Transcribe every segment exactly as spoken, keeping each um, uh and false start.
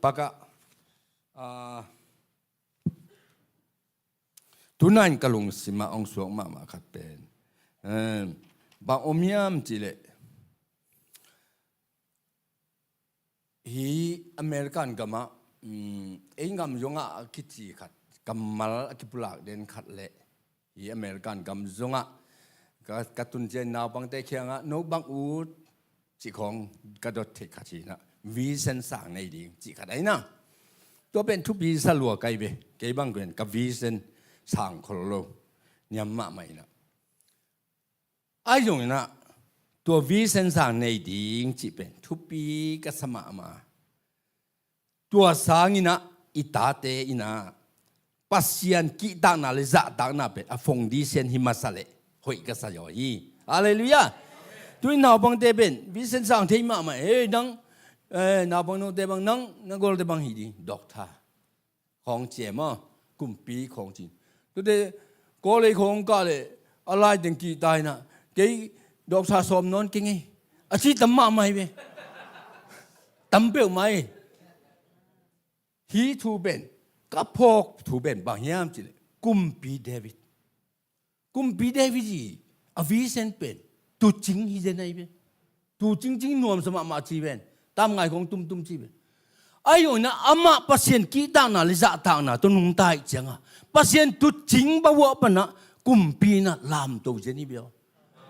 pakah, ah, tunai in ka lungsimah hong suak mahmah khat pen, eh, bang om hiam cih leh, hih American gamah, um, ei ngam zongah a kici khat, kammal a kipulak den khat leh, hih American gam zongah ka, ka tun ciang naupangte kiangah no bang ut cih khawng ka dot theih khat hi inah, vision sang nei ding cih khat ahi inah. Tua pen thupi sa lua ka hi ve, kei bang pen ka vision sang khol lo, niam mahmah inah. Ahi zong inah tua vision sang nei ding cih pen thupi ka sa mahmah. Tua sang inah i tate inah Pasian kihtakna le zahtakna pen a foundation hi masa leh hoih ka sa zaw hi. Halleluiah. Tu-in naupangte pen vision sang thei mahmah. Hei nang, eh, naupang note bang nang, na golte bang hi ding, doctor khawng ci e maw, kumpi khawng ci. Tute college khawng kah leh a lai teng kihta inah, kei doctor sawm nawn keng e, a ci tam mahmah hi ve. Tam peuhmah hi. Hih thu pen, ka phawk thu pen bang hiam cih leh Kumpi David. Kumpi David i a vision pen tuucing hi zen ahi ve. Tuucing cing nuamsa mahmah ci ven, tamngai khawng tumtum ci ven. Ahi zong inah amah Pasian kihtakna le zahtakna tawh nungta ih ciangah Pasian tuucing bahuah panah kumpi inah lamto zen hi ve aw.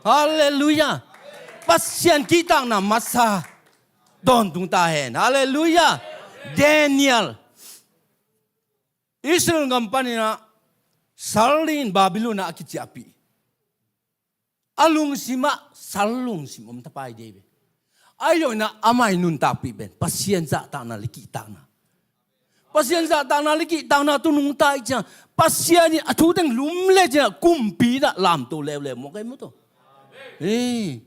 Halleluiah. Pasian kihtakna masa tawntung ta hen. Halleluiah. Daniel Israel gam paninah sal dingin Babylon ah a kiciahpih. A lungsimah sal lungsim om tapai dei ve. Ahi zong inah amah i nuntakpih pen Pasian zahtakna le kihtakna. Pasian zahtakna le kihtakna tawh nungta ih ciang Pasian in a thu teng lum le ciangah kumpi inah lamto leuleu maw, kei maw tawh. Hei,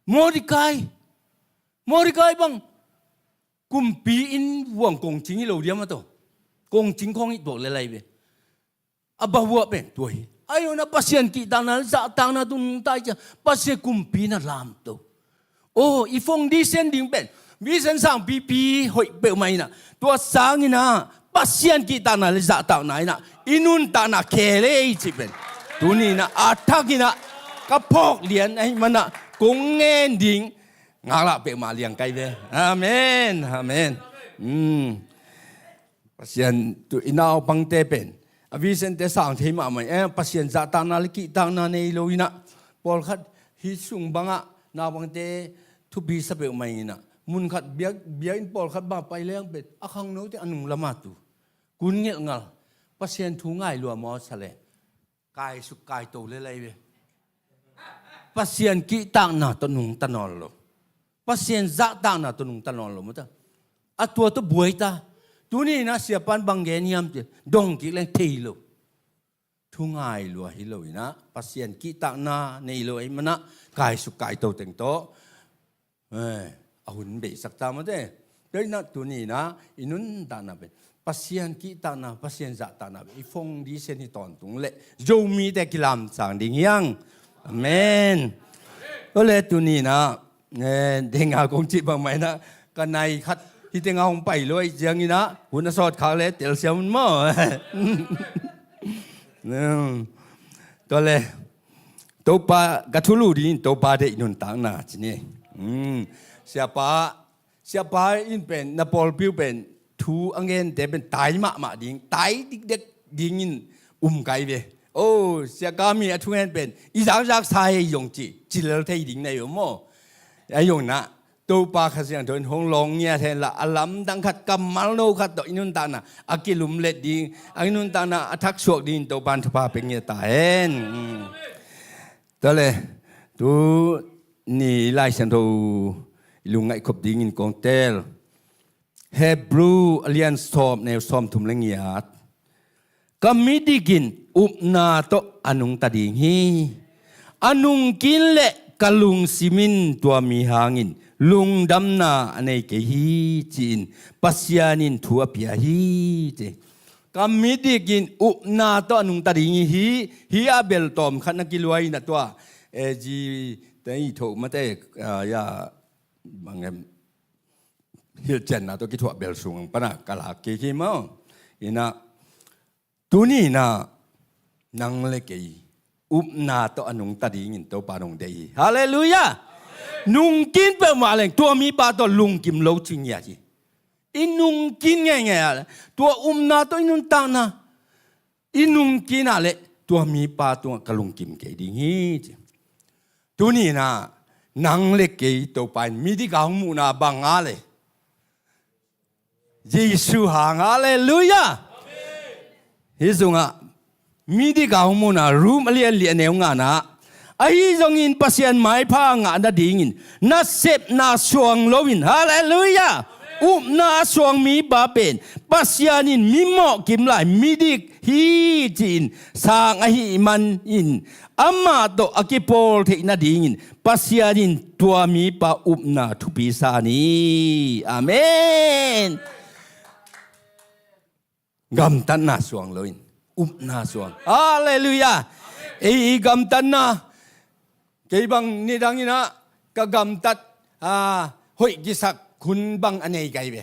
Mordecai. Mordecai bang kumpi inn vuang kongcing hi lo diam a tawh. Kongcing khawng hi tuak le lai ve. A bahuah pen tua hi. Ahi zong inah Pasian kihtakna zahtakna tawh nungta ih ciang Pasian kumpi inah lamto. Oh, i foundation ding pen vision sang pipi hoih peuhmah inah, tua sang inah Pasian kihtakna le zahtakna inah i nuntakna khe le i cih pen tuni inah a thak inah ka phawk lian ahi manah kong ngen ding ngaklah peuhmah liang kai ve. Amen. Amen. Hmm. Pasian tu i naupangte pen a vision te sang thei mahmah, eh, Pasian zahtakna le kihtakna nei lo inah pawlkhat hih sung bangah naupangte thupi sa peuhmah inah, munkhat biak, biakinn pawlkhat bang pai leng pen a khangnote a nung lamah tu kun ngelhngal, Pasian thu ngai lua maw sa le kaisuk kaito le lai ve. Pasian kihtakna tawh nungta nawn lo. Pasian zahtakna tawh nungta nawn lo maw ta. A tua tawh buai ta. Tuni inah siapan bang gen hiam cih dong kik leng thei lo. Thu ngai lua hi lo inah Pasian kihtakna nei lo ahi manah kaisuk kaito teng tawh, eh, a hun beisak ta maw te. Tua inah tuni inah i nuntakna pen Pasian kihtakna, Pasian zahtakna pen i foundation hi tawntung leh Zomite kilamsang ding hi hang. Amen. Tua le tuni inah, eh, denga kong cih bangmah inah ka nai khat hih tengah hong pai lua ih ciang inah hun a sawt khak le telsiam un maw. Tua le Topa, ka thulu dingin Topa deih nuntakna ci ni. Hmm. Siapa, siapa in pen, na pawlpi uh pen thu a ngente pen tai mahmah ding, tai dikdek dingin um kai ve. Oh, siaka mi a thungen pen i zakzak sa hi zong ci, ci lel thei ding na hi om maw. A hi zong inah Topa Kha Siangtho in hong lawng ngiat hen la, a lamdang khat, kammal no khat tawh i nuntakna a kilumlet ding, a i nuntakna a thaksuak dingin Topa in thupha pia ngiat ta hen. Mm. Tua le, tu ni Lai Siangtho i lungngaih khop dingin kong tel. Hebrew a lian sawm, neu sawmthum le ngiat. Ka midik in upna tawh a nungta ding hi. A nungkin le ka lungsim in tua mi hangin lungdamna a nei kei hi, ci-in Pasian in thu a pia hi, ci. Ka midik in upna tawh a nungta ding hi. Hi a bel tawm khat na kiluai na tua. E ji te i tho mate, ah, ya, bang em. hilhcianna tawh kithuah bel sung pana ka lak kik hi maw. Inah, tuni inah nang le kei upna tawh a nungta dingin Topa nong deih hi. Halleluiah. Nungkin peuhmah leng tua mipa tawh lungkim lo ci ngiat hi. I nungkin ngeingei ah le tua upna tawh i nuntakna i nungkin ah le tua mipa tungah ka lungkim kei ding hi ci. Tuni inah nang le kei Topa in midik a hong muhna bang a le Jesu hang. Halleluiah. Hih sungah midik a hong muhna Rom a lian li a neu ngana, ahi zongin Pasian maipha a ngah nadingin nasepna suang loin, halleluiah, upna a suang mipa pen Pasian in mi mawhkim lai midik hi ci-in sang ahih manin amah tawh a kipawl theih nadingin Pasian in tua mipa upna thupi sa ni. Amen. Gamtatna suang loin upna suang. Halleluiah. Ei i gamtatna, kei bang nidang inah ka gamtat, ah, hoih kisak hun bang a nei kai ve.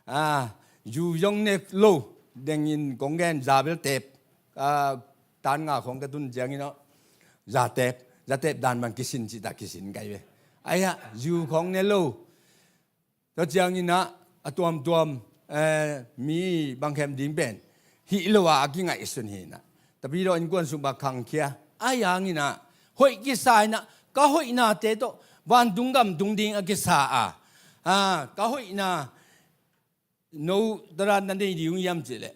Ah, zu zong ne lo dengin kong gen za bel tep, ah, tan nga khong ka tun ciangin aw za tep, za tep dan bang kisin cita kisin kai ve. Aiah, zu khong ne lo. Tua ciangin ah a tuamtuam, eh, mi bangkhem ding pen hih lo a a kingaihsun hi inah. Tapi daw innkuan sung bang khangkhia. Ahi hangin ah hoih kisa inah ka hoihnate tawh vantung gam tung ding a kisa a, ah, ka hoihna no tadan na nei ding uh hiam cih leh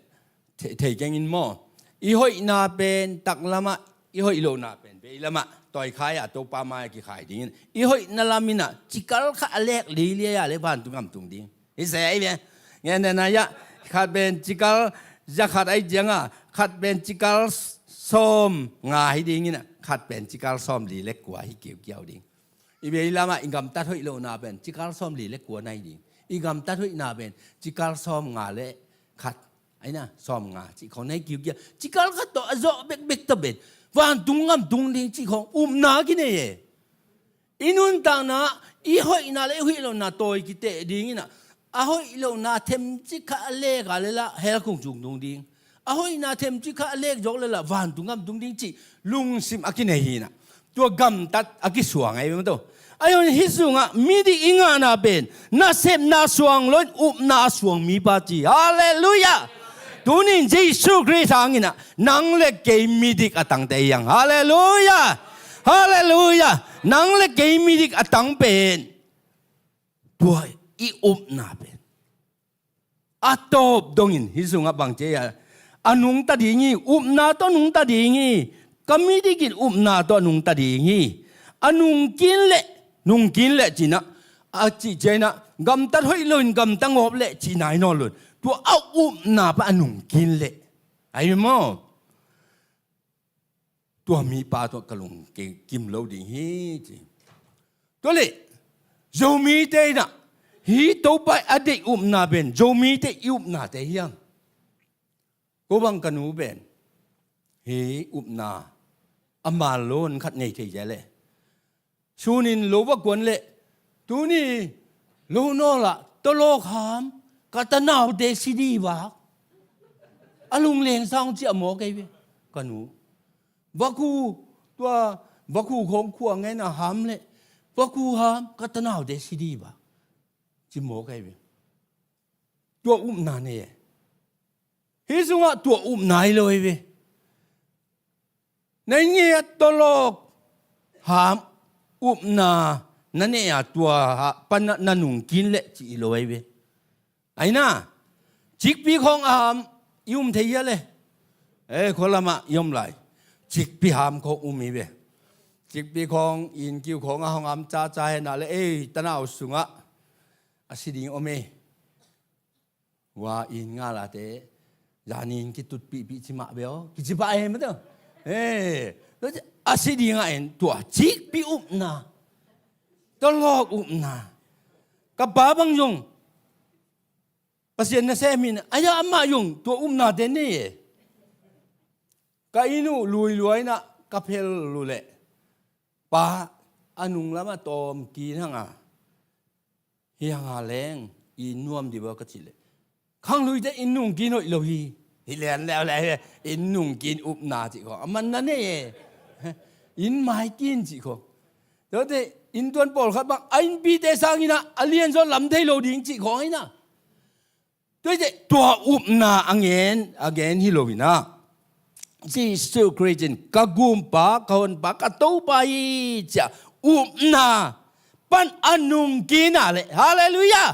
thei, thei keng in maw. I hoihna pen taklamah, i hoih lohna pen veilamah tawikhai ah Topa mai-ah kikhai dingin i hoihna lam inah cikal khat a lek liliai ah le vantung gam tung ding. Hi se ahi ve. Ngen den ahi ah, khat pen cikal za khat ahi ciangah khat pen cikal sawm nga hi dingin ah khat pen cikal sawm li le kua hi kiukiau ding. I veilamah i gamtat hoih lohna pen cikal sawm li le kua nai ding. I gamtat hoihna pen cikal sawm nga le khat, aina sawm nga cih khong nai kiukia. Cikal khat tawh a zawh bekbek ta pen vantung gam tung ding cih khong upna kinei e. I nuntakna, i hoihna le i hoih lohna tawi kiteh dingin ah a hoih lohna themcik khat a lek a le lah hell khung cung tung ding. A hoihna themcik khat a lek zawk le lah vantung gam tung ding cih lungsim a kinei hi inah tua gamtat a kisuang ahi ve maw to. Ahi hong hih sungah midik i ngahna pen nasepna suang loin upna a suang mipa ci. Halleluiah. Tunin Jesu Khrist hangin ah nang le kei midik a tangte hi hang. Halleluiah. Halleluiah. Nang le kei midik a tang pen tua i upna pen a tawp dongin hih sungah bang ci a, a nungta ding hi, upna tawh nungta ding hi. Ka midik in upna tawh a nungta ding hi. A nungkin leh, nungkin leh ci inah a cih ciang inah gamtat hoih loin gamta ngawp leh cih nai nawn loin tua a upna pan a nungkin leh ahi maw. Tua mipa tawh ka lungkim lo ding hi ci. Tua leh Zomite inah hih Topa a deih upna pen Zomite i upnate hi hang. Ko bang ka nu pen hih upna a mal lo khat nei thei cia leh sunin lo va kuan leh tuni lo nawlah tawlawk ham ka tanaute sidi vak a lungleng sang ciah maw kei ve. Ka nu vakhu, tua vakhu khawng khua ngen a ham leh vakhu ham ka tanaute sidi vak ci maw kei ve. Tua upna nei e. Hih sungah tua upna hi lo hi ve. Na inn ngeia tawlawk ham upna na nei a tua pan na nungkin leh ci hi lo hi ve. Aina cikpi khawng a ham i um thei hia le? E, khua lamah i om lai cikpi ham khawng um hi ve. Cikpi khawng inn kiu khawng a hong ham caca henah le ei tanau sungah a si ding om e. Hua inn ngalate zanin kitutpihpih ci mah beo kici pah e mate. E, a si dingah en tua cikpi upna, tawlawk upna. Ka pa bang zong Pasian nasem in a ya amah zong tua upnate nei e. Ka inn uh luilua inah ka phel uh leh pa a nung lamah tawm kin hanga hi hanga leng i nuam dih bua ka cih leh, khangluite inn nungkin hoih lo hi. Hi lian leuleu hi. Inn nungkin upna cih khawng a man na nei e. Inn maikin cih khawng. Tuate inn tuan pawlkhat bang a innpite sanginah a lianzaw lam thei lo ding cih khawng ahi na. Tuate tua upna a ngen a ngen hi lo inah, Jesu Khrist in ka gumpa, ka honpa, ka Topa hi cia upna pan a nungkina le, halleluiah,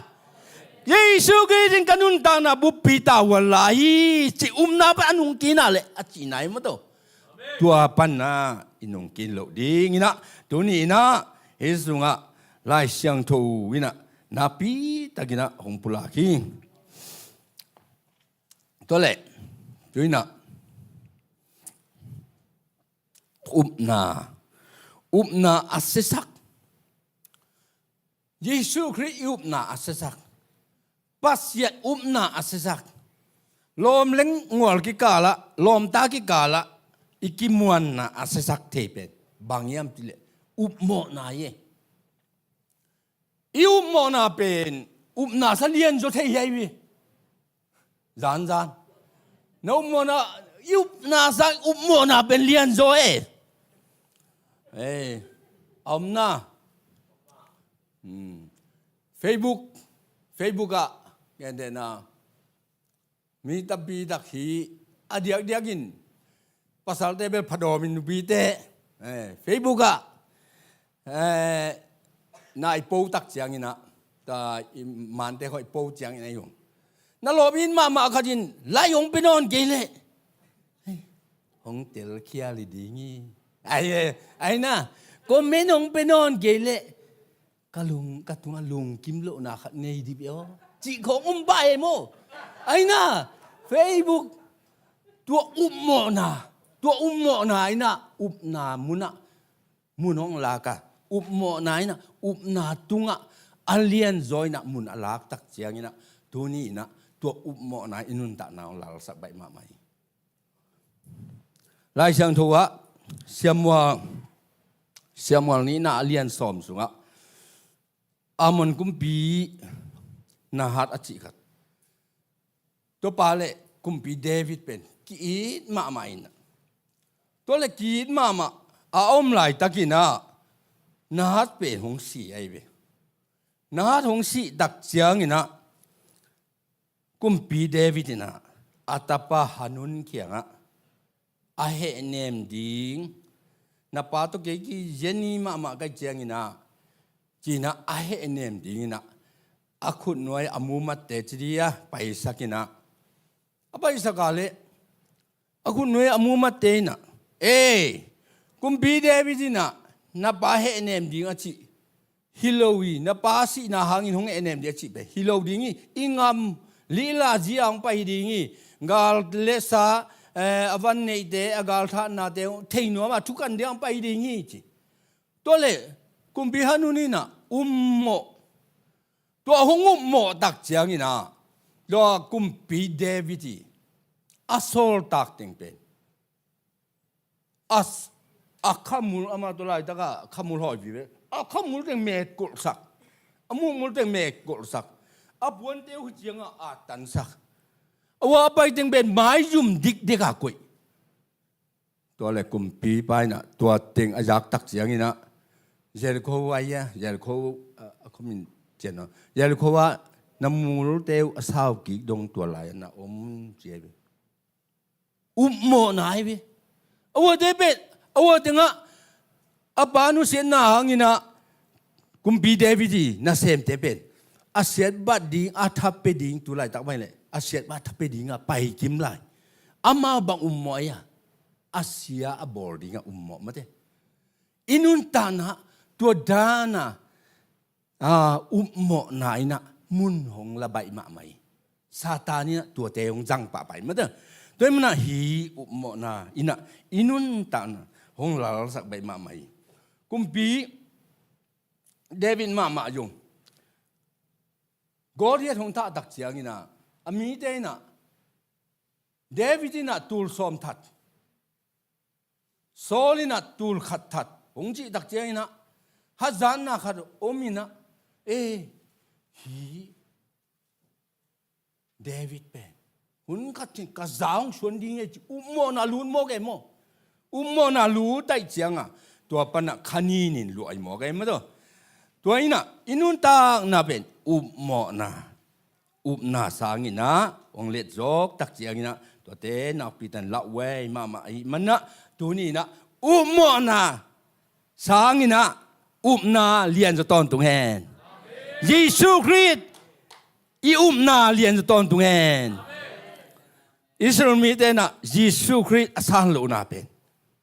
Jesu Khrist in ka nuntakna buppi tavuan lai hi ci upna pan a nungkina le a cihna hi maw to. Tua panna i nungkin loh dinginah tuni inah hih sungah Lai Siangtho inah napi takinah hong pulak hi. Tua leh tu inah upna, upna a siasak. Jesu Khrist i upna a siasak. Pasian upna a siasak. Lawm leng ngual kikalah, lawmta kikalah i kimuanna a siasak thei pen bang hiam cileh upmawhna hi. I upmawhna pen upna sa lianzaw thei hi ai hi. Zanzan na upmawhna, i upna sa upmawhna pen lianzaw e. Ei, a omna. Hmm. Facebook, Facebook ah gentehna mi tampi tak hi a diakdiakin pasalte bel phadawmin nupite, eh, Facebook ah, eh, na i po tak cianginah, ta i mante khawh i po ciangin a i hong na lawpin mahmah khatin lai hong pe nawn kei leh hong telkhial hi ding hi. Ai, ai na, comment hong pe nawn kei leh ka lung, ka tungah lungkim lohna khat nei dih beh aw cih khawng um pah e maw. Ai na, Facebook tua upmawhna, tua upmawhna inah upna munah mun hong lak a, upmawhna inah upna tungah a lianzaw inah mun a laktak cianginah tuni inah tua upmawhna i nuntakna hong lalsak baih mahmah hi. Lai Siangtho ah Samuel, Samuel nihna a lian sawm sungah Ammon kumpi Nahat a cih khat, tua pa le kumpi David pen ki-it mahmah inah, tua le ki-it mahmah a om laitakinah Nahat pen hong si ai ve. Nahat hong sih tak cianginah kumpi David inah a tapa Hanun kiangah a hehnem ding, na pa tawh kei kizia ni mahmah ka hih cianginah cinah a hehnem dinginah a khutnuai a mumatte ci dih a paisakinah, a paisak a leh a khutnuai a mumatte inah, ei, kumpi David inah na pa hehnem ding a cih hi lo hi. Na pa sihna hangin hong hehnem ding a cih pen hi lo ding hi. I ngam lila zia hong pai hi ding hi. Gal le sa, eh, a van neihte a galthatnate theinuam a thukan ding hong pai hi ding hi ci. Tua le kumpi Hanun inah ummawh, tua hong ummawh tak cianginah tua kumpi David i a sawltak teng pen a, a khamul, amah tua laitakah khamul hawi vive, a khamul teng metkolhsak, a mukmul teng metkolhsak, a puante uh ciangah a tansak, a ua a pai teng pen maizum dikdek a koih. Tua le kumpipa inah tua teng a zaktak cianginah Jerikho ah ia, Jerikho, a, a khuamin cian aw, Jerikho ah na multe uh a saukik dong tua lai-ah na om ci ai ve. Upmawhna ai ve. A uate pen, a ua tengah a pa nusiatna hanginah kumpi David i nasemte pen a siatbat ding a thape ding tu laitak mai leh a siatbat a thape dingah paikim lai. Amau bang ummawh ai a, a sia a bawl dingah ummawh mate. I nuntakna tua dana, a, upmawhna inah mun hong la baih mahmah hi. Satan inah tuate hong zang pahpah hi mate. Tua hi manah hi upmawhna inah i nuntakna hong lalsak baih mahmah hi. Kumpi David mahmah zong Goliath hong thahtak cianginah a mite inah David inah tul sawm that, Saul inah tul khat that hong cihtak cianginah hazatna khat om inah, e, hi David pen hun khat ciang ka za hong suan ding hi ci, upmawhna lut mawk ei maw. Upmawhna lut ahih ciangah tua panah kha ninin luah ei mawk ei maw. Tua inah i nuntakna pen upmawhna, upna sanginah hong let zawk tak cianginah tuate nakpi tan lauhuai mahmah ahih manah tuni inah upmawhna sanginah upna lianzaw tawntung hen. Jesu Khrist i upna lianzaw tawntung hen. Israel mite inah Jesu Khrist a san lohna pen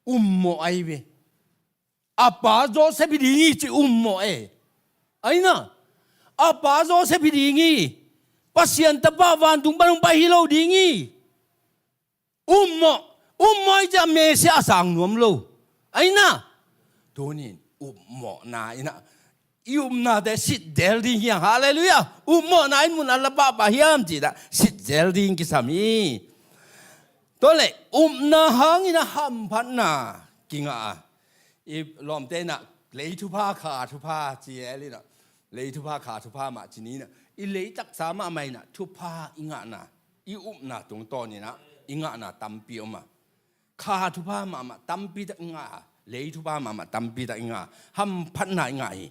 ummawh ahi ve. A pa Joseph hi ding hi ci ummawh e. Aina a pa Joseph hi ding hi. Pasian tapa vantung pan hong pai hi lo ding hi. Ummawh, ummawh i ciah Messiah a sang nuam lo. Aina tunin upmawhna inah i upnate sitzel ding hiang. Halleluiah. Upmawhna in mun a la pahpah hiam cih dah sitzel ding kisam hi. Tua le upna hangin a hamphatna kingah a, i lawmte inah lei thupha kha thupha ci el inah, lei thupha kha thupha mah ci ni inah, i lei taksa mahmah inah thupha i ngahna, i upna tungtawn inah i ngahna tampi om a, kha thupha mahmah tampi tak i ngah a, lei thupha mahmah tampi tak i ngah a, hamphatna i ngah hi.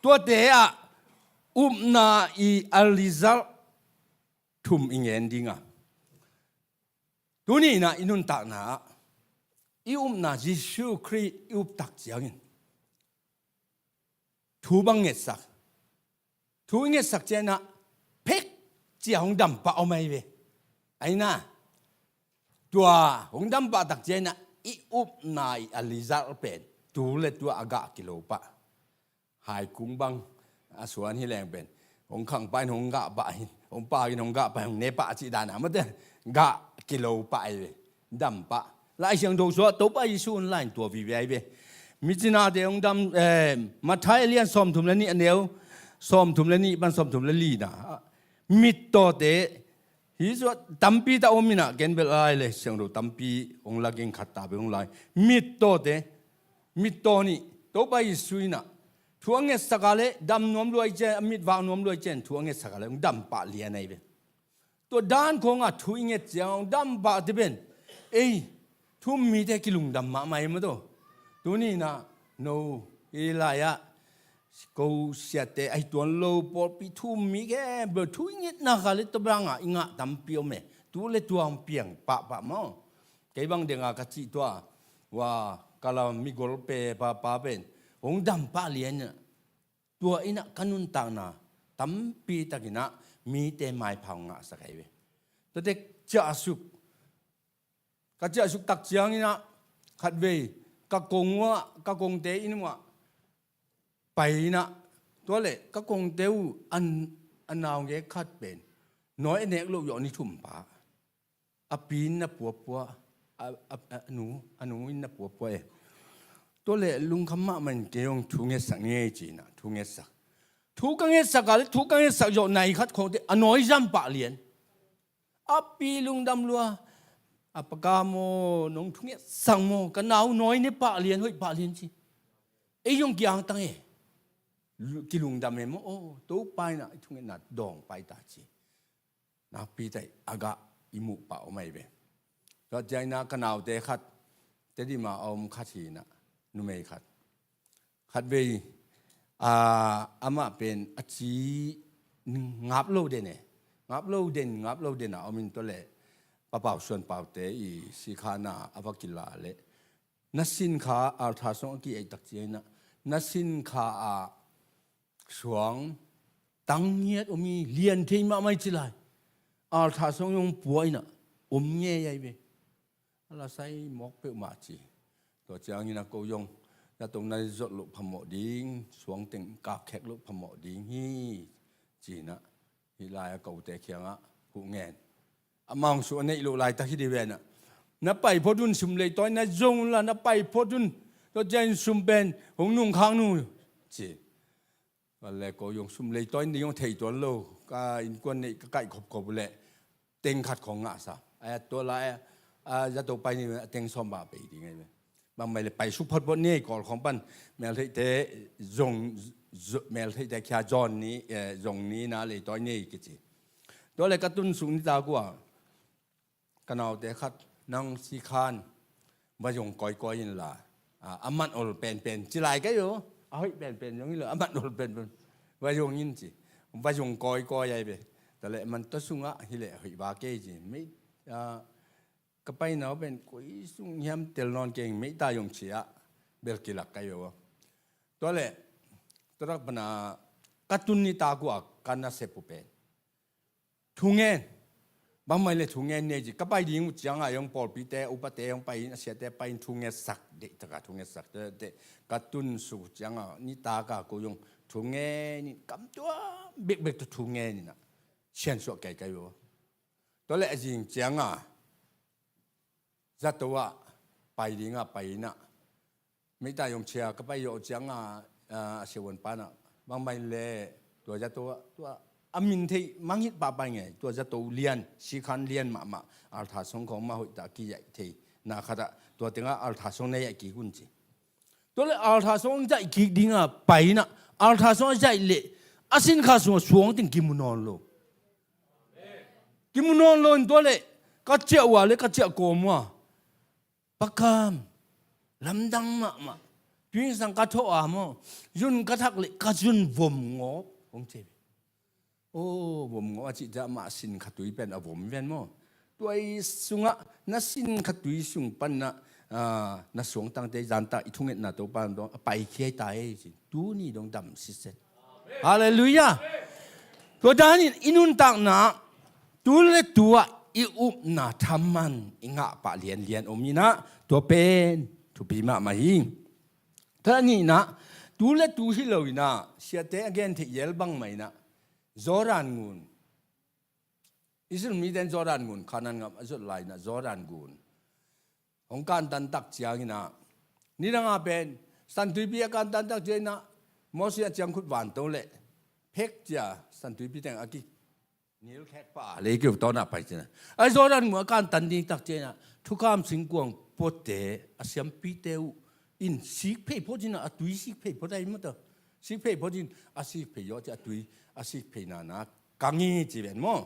Tuate ah upna i a result thum i ngen ding a, tuni inah i nuntakna ah i upna Jesu Khrist i up tak ciangin thu bang ngetsak, thu i ngetsak cianginah phek cia hong dampah om ahi ve. Aina tua hong dampah tak cianginah i upna i a result pen tu le tua a gah kilo pah. Haikung bang a suan hi leng pen hong khang pah in hong gah pah in, hong pak in hong gah pah in, hong ne pah cih dan a, mate gah kilo pah ahi ve. Dam pah. Lai Siangtho sungah Topa Jesu hun lai in tua vive ahi ve. Micinate hong dam, eh, Matthai a lian sawmthum le nih a neu sawmthum le nih pan sawmthum le lina, mittawte hi sungah tampi tak om inah, ken bel lai le Siangtho tampi hong la ging khat ta bek hong lai. Mittawte, mittaw nih Topa Jesu inah thu a ngetsak a le dam nuam lua i cian, a mit vak nuam lua i cian thu a ngetsak a le hong dam pah lian ahi ve. Tua dan khawngah thu i nget ciang hong dam pah te pen ei thu um mite kilungdam mahmah hi maw taw. Tuni inah no hi lai-ah ko siate ahi tuan lo pawlpi thu um mi khempeuh thu i ngetna kha le tua bangah i ngah tampi om e. Tu le tua hong piang pahpah maw. Kei bang denga ka cih tua, wa, ka la migol pe papa pen hong dam pah lian inah tua inah ka nuntakna tampi takinah mite maipha hong ngahsak ahi ve. Tuate ciahsuk, ka ciahsuk tak cianginah khatvei ka kong uhah, ka kongte inn uhah pai inah, tua le ka kongte uh an, a naungek khat pen nawi a nek loh zawh ni thum pa, a pi in na puapua, a, a, a nu, a nu in na puapua e. Tua le lungkham mahmah in kei hong thu ngetsak ni ei ci inah thu ngetsak. Thu ka ngetsak a le thu ka ngetsak zawh nai khat khawngte a nawi zam pah lian. A pi lungdam lua, a paka maw, nong thu ngetsak maw, ka nau nawi ne pah lian, hoih pah lian ci. Ei hong kiangtang e. Lu-, kilungdam e maw, aw, Topa inah i thungetna dawng pai ta ci. Nakpi tak a gah i muh pah om ahi ve. Tua ciang inah ka naute khat, Tedim a om khat hi inah, numei khat. Khatvei, a, amah pen a ci ngap lo den e. Ngap lo den, ngap lo den a om in tua le Pa Pau Suan Paute i sikhana a va kila le na sinkha altar sung a ki-eih tak ciang inah na sinkha ah suang tang ngiat om hi, lian thei mahmah hi ci lai. Altar sung hong pua inah om ngei ahi ve. A la sai mawk peuhmah ci. Tua ciang inah ko zong na tong na zot loh phamawh ding, suang teng kakkhek loh phamawh ding hi ci inah hih lai-ah kote kiangah huh ngen. Amah hong sum a neih loh laitak hi dih ve inah, na pai phot un, sum leitawi na zong unla na pai phot un. Tua ciangin sum pen hong nungkhak nu ci. Tua le ko zong sum leitawi in ding hong thei tuan lo, ka innkuan neih ka kaih khopkhop uh leh teng khat khawng ngahsa. Ai a tua lai-ah a zato pai ni a teng sawm bang a pei ding ahi ve. Bangmah le pai suk photphot ni, Kawl khawng pan meltheihte zong, zo-, meltheihte khia zawn ni, eh, zong ni na leitawi ni kici. Tua le ka tun suk nitak uh ah, ka naute khat, nang Sikhan, va zong kawikawi inla, a, a man ol penpen ci lai ka hi uh. A hoih penpen zong hi lo, a man ol penpen va zong in ci. Va zong kawikawi ai ve. Tua le man tua sungah hi le hoih va kei ci. Mei, a, ka paina uh pen koi sung hiam tel nawn keng, meita zong ci-ah bel kilak ka hi uh. Tua le, tua tak pana ka tun nitak uh ah ka nasep uh pen thungen. Bangmah le thungen nei ci. Ka pai ding uh ciangah zong pawlpite, upate zong pai in, a siate pai in thungetsak, deihtakah thungetsak. Te, te, ka tun suk uh ciangah nitak ah ko zong thungen in, kamtuam bekbek tawh thungen inah siansuah kaikai uh. Tua le a zing ciangah zato ah pai dingah pai inah, meita zong ci-a ka pai zawh ciangah, a, a siavuan panah, bangmah le tua zato ah, tua a min thei, mangngilh pahpah ing ei, tua zato lian, Sikhan lian mahmah, altar song khawng mah hoihtak kizaih thei na khatah, tua tengah altar song na zaih kik un ci. Tua le altar song zaih kik dingah pai inah, altar song a zaih leh a sinkha sungah suang teng kimu nawn lo. Kimu nawn lo in tua le ka ciah uh ah le ka ciah kawm uh ah, Pa Kam, lamdang mahmah. Tuingsang ka thawh a maw, zun ka thak le ka zun vom ngawp hong ci. O, vom ngawp a cih ciah mah sinkha tui pen a vom ven maw. Tua i sungah na sinkha tui sung panah, a, na suangtangte zanta i thungetna Topa dong a paikhia i ta ei ci. Tuni dong dam sitset. Halleluiah. Tua danin i nuntakna tu le tu-ah i upna thaman i ngahpah lianlian om inah, tua pen thupi mahmah hi. Tua nihna, tu le tu hi lo inah, siate a gen theih zel bangmah inah, Jordan ngun, Israel mite in Jordan ngun, Kanaan gam a zot lai inah Jordan ngun hong kantan tak ciang inah, nidangah pen Santuipi a kantan tak ciang inah, Moses a ciangkhut vanto le phek cia Santuipi teng a ki nilkhek pah a lei keu tawnah pai cina. A Jordan ngun a kantan ding tak ciang inah, thukham singkuang puate a siampite uh in sik phei phot inah, a tui sik phei phot ai maw tua. Sik phei phot in a sik phei zawh cia a tui a sik phei nana kang hi ci ven maw.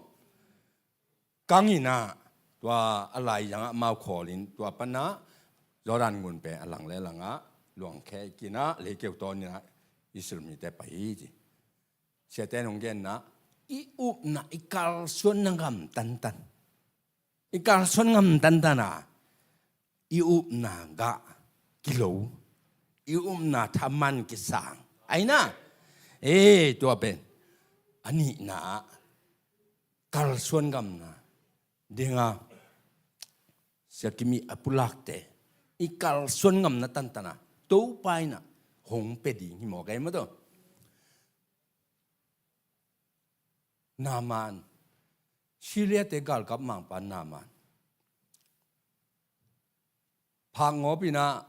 Kang inah, tua a laizangah mau khawlin, tua panah Jordan ngun pen a lang le langah luangkhia i kinah, leikeu tawn inah Israel mite pai hi ci. Siate in hong genna, i upna i kalsuanna gam tantan, i kalsuan gam tantan a i upna gah kilo, i upna thaman kisang. Aina, e, tua pen a nihna ah kalsuan gamna dinga, Sia Kim i a pulakte i kalsuan gamna tantana Topa inah hong pia ding hi mawk ei maw tua. Naaman, Syria-te galkap mangpa Naaman, phakngawp inah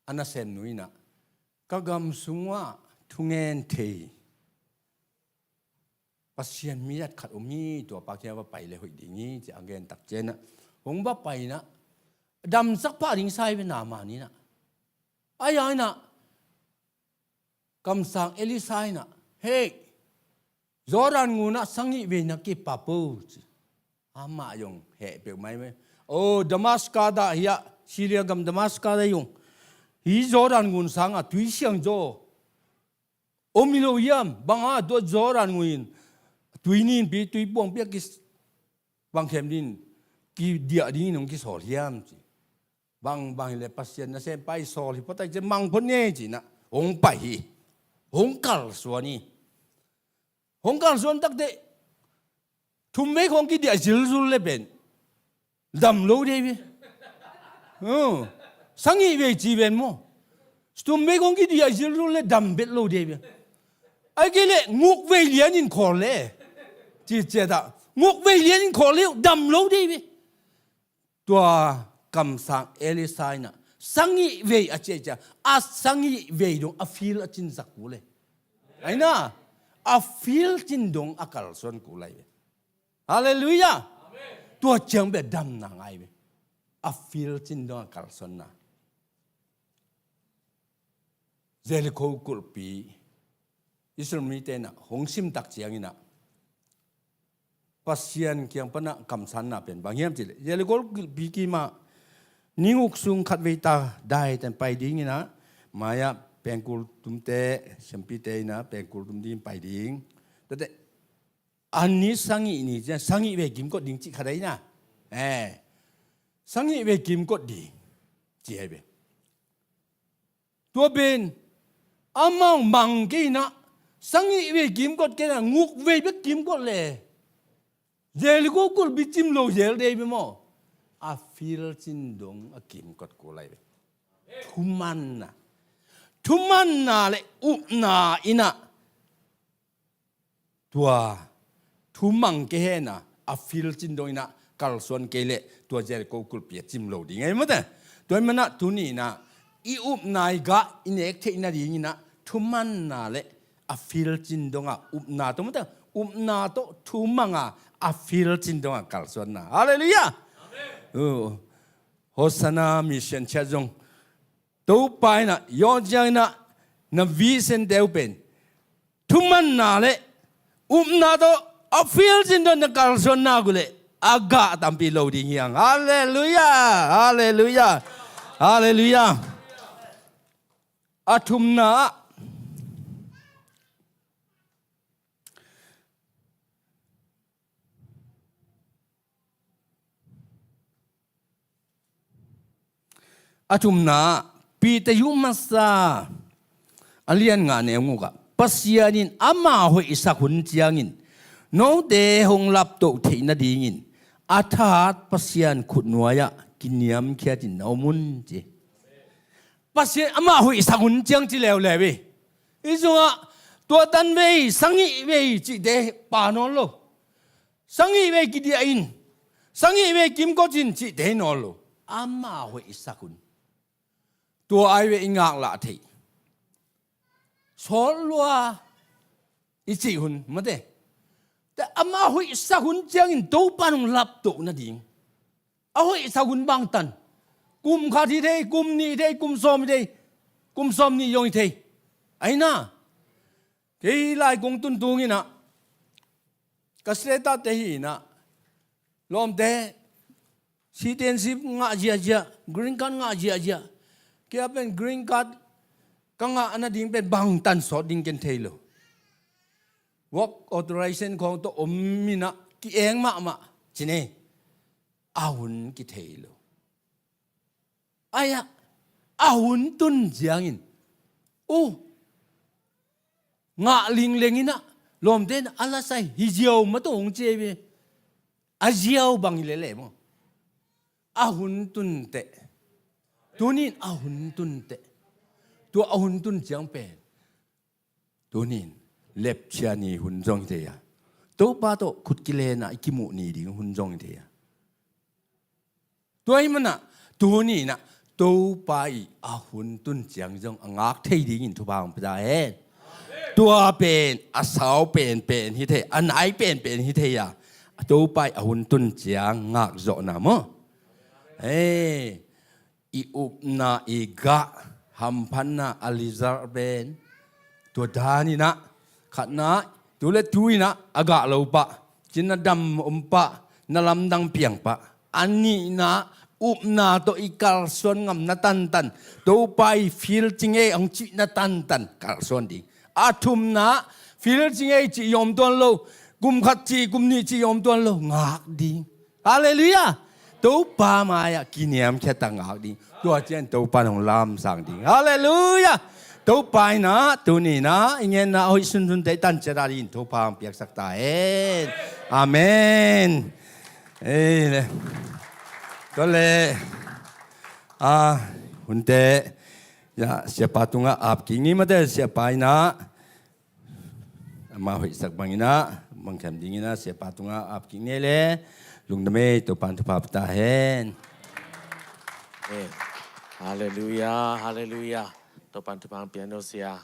a nasemnu inah, ka gam sungah thungen thei Pasian mi at khat om hi, tua pa kiang va pai le hoih ding hi, ci a gen tak cianah hong va pai inah, damsak pah ding sa hi ve Naaman inah. Ai-a inah kamsang Elisha inah, hei, Jordan ngunah sangih vei na kipap o, ci. Amah zong heh peuhmah hi ve. O, Damascus ah hiah, Syria gam Damascus ah zong, hih Jordan ngun sangah tui siangzaw om hi lo hiam? Bang hang tua Jordan ngun in tui ninpi, tui puangpi a ki, bang khem dingin, kidiah dingin hong kisawl hiam, ci. Bang, bang hileh Pasian nasempa i sawl hi phot ai ci, mang phot ni ei, ci inah hong pai hi. Hong kalsuan hi. Hong kalsuan takteh thum vei khawng kidiah zilzul le pen dam lo dei ve. Sangih vei ci ven maw. Thum vei khawng kidiah zilzul le dam bet lo dei ve. Ai kei leh nguk vei lianin khawl le, ci ciat ah, nguk vei lianin khawl le uh dam lo dei ve. Tua kamsang Elisha inah sangih vei a ciah ciah, a sangih vei dong a fil a cinsak kul ei. Aina, a fil cin dong a kalsuan kul ai ve. Halleluiah. Tua ciang bia damna ngai ve. A fil cin dong a kalsuanna. Jericho kulhpi Israel mite inah hong simtak ciang inah, Pasian kiang panah kamsanna pen bang hiam cih leh Jericho kulhpi kimah ni guk sung khatvei ta daiten pai dinginah, mai-ah pengkul tumte, siampite innah pengkul tum dingin pai ding. Tuate a ni sagih ni ciang sagih vei kimkot ding cih khat ahi na. Eh, sagih vei kimkot ding ci ahi ve. Tua pen amau mang kei inah sagih vei kimkot kei inah guk vei bek kimkot le Jericho kulhpi cim lo zel dei bia maw? A field cin dong a kimkot kul lai ve. Thumanna, thumanna le upna inah tua thumang kei hena a field cin dong inah kalsuan kei leh tua Jericho kulhpi a cim lo ding ahi mate. Tua hi manah tuni inah i upna i gah i nek theih nadinginah thumanna le a field cin dongah upna tawh mate, upna tawh thumanga a field cin dongah kalsuanna. Halleluiah. Amen. Uh, Hosanna Mission Church zong Topa inah yawn cianginah na vision teu pen thumanna le upna tawh a field cin dong na kalsuan nak uh leh a gah tampi lo ding hiang. Halleluiah. Halleluiah. Halleluiah. A thumna ah A thumna, Peter yu masa a lian nga neu ngukah Pasian in ama hoihsak hun ciangin note hong laptoh theih nadingin a thahat Pasian khutnuai-ah kiniamkhiatin na om un ci. Pasian ama hoihsak hun ciang ci leuleu hi. Hi sungah tua tan vei, sagih vei cihte pa nawn lo. Sagih vei kidiah in, sagih vei kimkot in cihte hi nawn lo. Ama hoihsak hun. Tua ai ve i ngaklah theih sawt lua i cih hun mate. Tua ama hoihsak hun ciangin Topa nong laptoh nading a hoihsak hun bangtan. Kum khat hi thei, kum nih hi thei, kum sawm hi thei, kum sawm nih zong hi thei. Aina kei lai kong tun tunginah ka state-ah te hinah lawmte citizenship ngah ziahziah, green card ngah ziahziah. Kei a pen green card ka ngah a nading pen bangtan sawt ding ken thei lo. Work authorization khawng tawh om inah ki-eng mahmah cine. A hun kithei lo. Ai-ah a hun tun ciangin uh ngah lingleng inah lawmte in a lasai hi ziau matawh hong ci ahi ve. A ziau bang hi lele maw? A hun tun teh. Tunin a hun tun teh. Tua a hun tun ciang pen tunin lepchia ni hun zong hi thei a, Topa tawh khut kilena i kimuh ni ding hun zong hi thei a. Tua hi manah tuninah Topa i a hun tun ciang zong a ngak thei dingin thupha hong pia ta hen. Tua pen a sau penpen hi thei, a nai penpen hi thei a, Topa i a hun tun ciang ngak zawhna maw? Hei, i upna i gah hamphatna a lizar pen tua daninah khatna tu le tu inah a gah lo pah, cina dam om pah, na lamdang piang pah. A nihna upna tawh i kalsuan ngamna tantan, Topa i feel cing ei ang cihna tantan kalsuan ding. A thumna feel cing ei cih yawm tuan lo, kum khat cih kum nih cih yawm tuan lo ngak ding. Halleluiah. Topa mai-ah kiniamkhiat a ngak ding. Tua cian Topa nong lamsang ding. Halleluiah. Topa inah tuninah i ngenna a hoih sunsunte i tanciat a dingin Topa hong piaksak ta hen. Amen. Ei le. Tua le a hunte ya siapa tungah ap kik ni mate, siapa inah ama hoihsak banginah bangkhem dinginah siapa tungah ap kik ni le. Lungdam ei, Topan thupha pia ta hen. Amen. Halleluiah, halleluiah. Topan thupha hong pia hen aw sia.